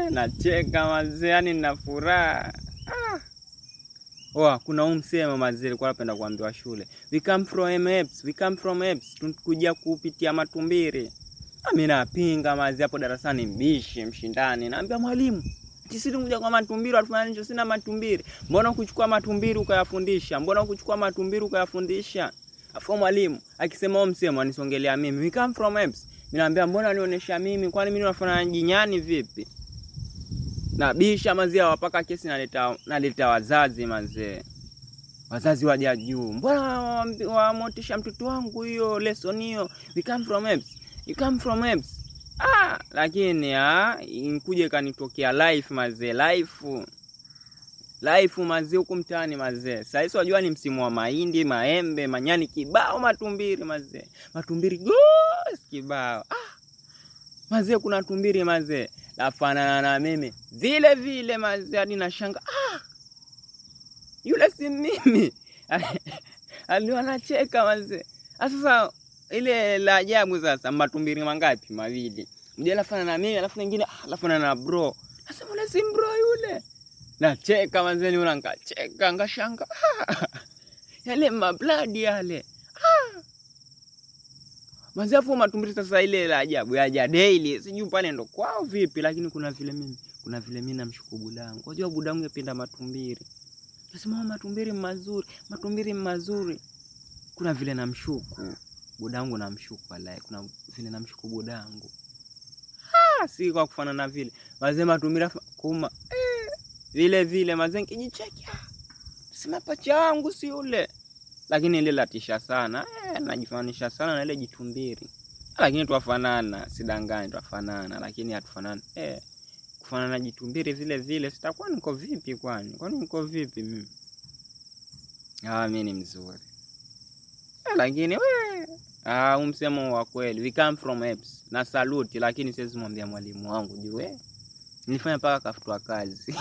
Nacheka mazee, yani nina furaha. Ah. Oa, kuna huu msemo mazee alikuwa anapenda kuambiwa shule. We come from apes, we come from apes, tunakuja kupitia matumbiri. Mimi napinga mazee hapo darasani, mbishi mshindani. Naambia mwalimu, sisi tunakuja kwa matumbiri, atufananisha sina matumbiri. Mbona kuchukua matumbiri ukayafundisha? Mbona kuchukua matumbiri ukayafundisha? Afu mwalimu akisema huo msemo anisongelea mimi. We come from apes. Mimi naambia mbona nionyesha mimi? Kwani mimi nafanana jinyani vipi? Nabisha mazee wapaka kesi, naleta wazazi mazee. Wazazi waja juu. Mbona wamotisha mtoto wangu hiyo lesson hiyo? We come from apes. We come from apes. Ah, lakini inkuje kanitokea life mazee, life. Life mazee huku mtaani mazee. Sasa hizo wajua ni msimu wa mahindi, maembe, manyani kibao, matumbiri mazee. Matumbiri goes kibao. Ah. Mazee kuna tumbiri mazee. Lafanana na mimi vile vile mazee, hadi nashanga, ah, yule si mimi. Aliwa anacheka mazee. Sasa ile la ajabu sasa, matumbiri mangapi? Mawili. Mmoja lafanana na mimi, alafu nyingine lafanana na bro. Nasema yule si bro yule. Nacheka mazee, niona nikacheka, ngashanga. Yale mabladi yale. Ah. Mazee afu matumbiri sasa ile la ajabu ya daily, sijui pale ndo kwao vipi, lakini kuna vile mimi namshukuru budangu. Unajua budangu yapenda matumbiri. Nasema matumbiri mazuri, matumbiri mazuri. Kuna vile namshuku budangu, namshuku wallahi, kuna vile namshuku budangu. Ah, si kwa kufanana vile. Mazee matumbiri kuma vile vile mazee nikijicheki, sema pacha wangu si yule. Lakini ile latisha sana, najifananisha sana na ile jitumbiri. Lakini twafanana, sidangani twafanana, lakini hatufanani. Kufanana jitumbiri vile vile, sitakuwa niko vipi kwani? Kwani niko vipi mimi? Ah, mimi ni mzuri. Lakini we, msemo wa kweli, we come from apes. Na salute, lakini siwezi mwambia mwalimu wangu juu nilifanya mpaka kafutwa kazi.